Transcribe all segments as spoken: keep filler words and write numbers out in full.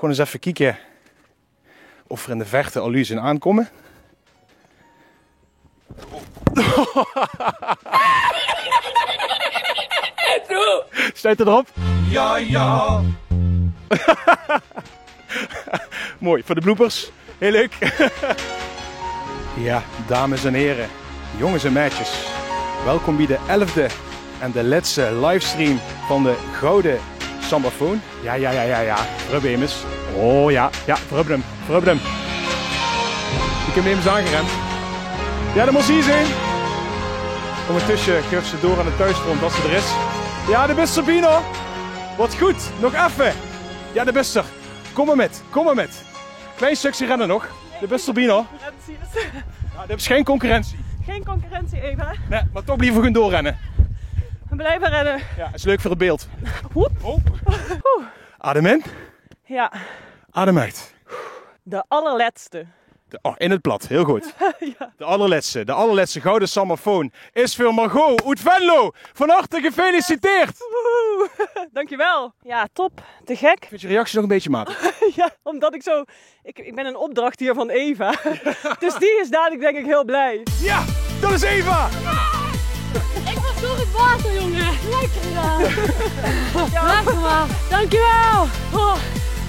Gaon ins effe kieke of v'r in de verte al luuj zeen aankómme. Steit 'r d'rop? Jao, jao. Mooi, veur de bloopers. Hiel leuk. Jao, dames en hiere, jónges en meidjes. Welkom bie de elfde en de lètste livestream van de Gouwe Sambafoon. Jao, jao, jao, jao, jao. V'r höbbe 'm emes. Oh jao, jao, v'r höbbe 'm. V'r höbbe 'm. Ich höb 'm emes aangerend. Jao, det mós hie zeen. Óngertösse geuf ze door aan de thuisfront det ze d'r is. Jao, de bis d'r bienao. Waat good. Nog effe. Jao, de bis d'r. Kóm mer mit. Kóm mer mit. Klein stökske renne nog. De bis d'r bienao. Concurrentie is Jao, de bis gein concurrentie. Gein concurrentie, Eva. Nae, mer toch blieve v'r gewoon doorrenne. V'r blieve renne. Jao, is leuk veur 't beeld. Hoep. Oh. Oeh. Adem in. Jao. Adem oet. De allerlètste. De, oh, in 't plat. Hiel good. Jao. De allerlètste. De allerlètste Gouwe Sambafoon is veur Margot oet Venlo. Van harte gefeliciteerd. Woehoe. Dankjewel. Jao, top. Te gek. Ich vinj de reactie nog ein bietje matig. Jao, ómdet ich zo Ich, ich bön ein opdrach hie van Eva. Dus die is dalik, dink ich, hiel blie. Jao, det is Eva! Ich waas door 't water, jónge. Lekker gedaon. Jao. Lekker, man. Dankjewel. Oh,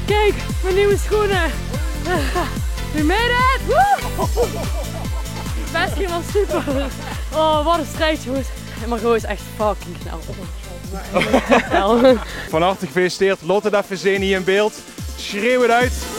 kiek, mien nuuj sjoon. We made it. Woe! Bès waal super. Oh, waat ein strijd, jónges. Mer gewoon is ech fucking snel. Van harte gefeliciteerd. Laot 't effe zeen hie in beeld. Sjreeuw 't oet.